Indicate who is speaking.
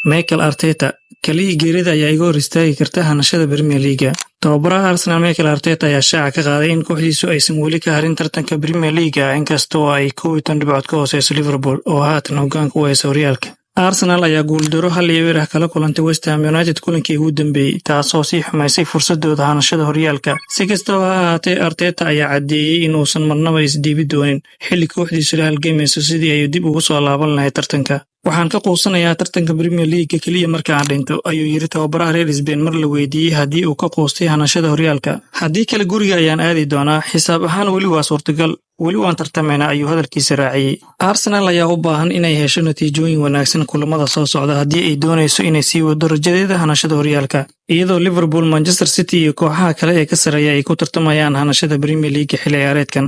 Speaker 1: Mikel Arteta: "Kaliya geerida ayaa iga hor istaagi karta hanashada Premier League." Tababaraha Arsenal Mikel Arteta ayaa shaaca ka qaaday in kooxdiisu aysan weli ka harin tartanka Premier League, inkastoo ay 11 dhibcood ka hooseyso Liverpool oo haatan hogaanka u haysa horyaalka. Arsenal ayaa guuldaro 1-0 kala kulantay West Ham United kulankii ugu dambeeyey, taasoo sii xumaysay fursadooda hanashada horyaalka. Si kastaba ha ahaatee, Arteta ayaa caddeeyey inuusan marnaba isdhiibi doonin xilli kooxdiisu la halgamayso sidii ay dib ugu soo laaban lahayd tartanka. "Waxaan ka quusanayaa tartanka Premier League keliya marka aan dhinto," ayuu yidhi tababaraha reer Spain mar la weydiiyey haddii uu ka quustay hanashada horyaalka. "Haddii kale guriga ayaan aadi doonaa. Xisaab ahaan weli waa suurtagal, weli waan tartamaynaa," ayuu hadalkiisa raaciyey. Arsenal ayaa u baahan inay hesho natiijooyin wanaagsan kulamada soo socda haddii ay doonayso inay sii wado rajadeeda hanashada horyaalka, iyadoo Liverpool, Manchester City iyo kooxaha kale ee ka sarreeya ay ku tartamayaan hanashada Premier League xilli ciyaareedkan.